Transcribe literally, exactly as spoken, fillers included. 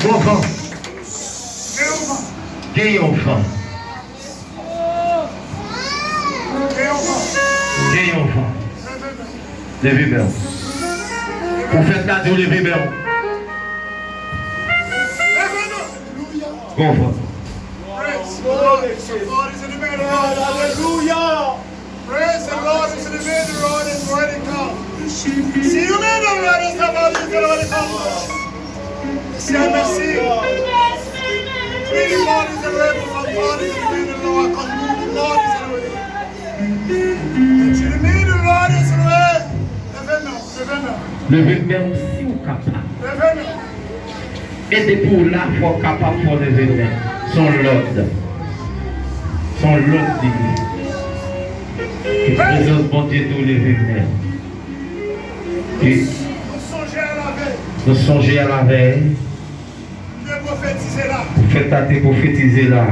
Bon van. Gen yon van. Gen yon van. Leve men w. Pwofèt la di w leve men w. Bon van. Praise the Lord. The Lord is in the middle. Hallelujah. Praise the Lord is in the middle. The Lord is ready to come. See you later, Lord is about to come. See, I see. Really, Lord is ready. The Lord is in the middle. Lord, come move. The Lord is ready. It's in the middle. The Lord is ready. Leve men w, leve men w. Leve men w si w kapab. Leve men w. E depi w la, fò w kapab, fò w leve men. Se yon lòd. Se yon lòd li ye. Ke prezans Bondye tou leve men. Ke Nou sonje a lavèy. Nou sonje a lavèy. Te pwofetize la. Pwofèt la te pwofetize la.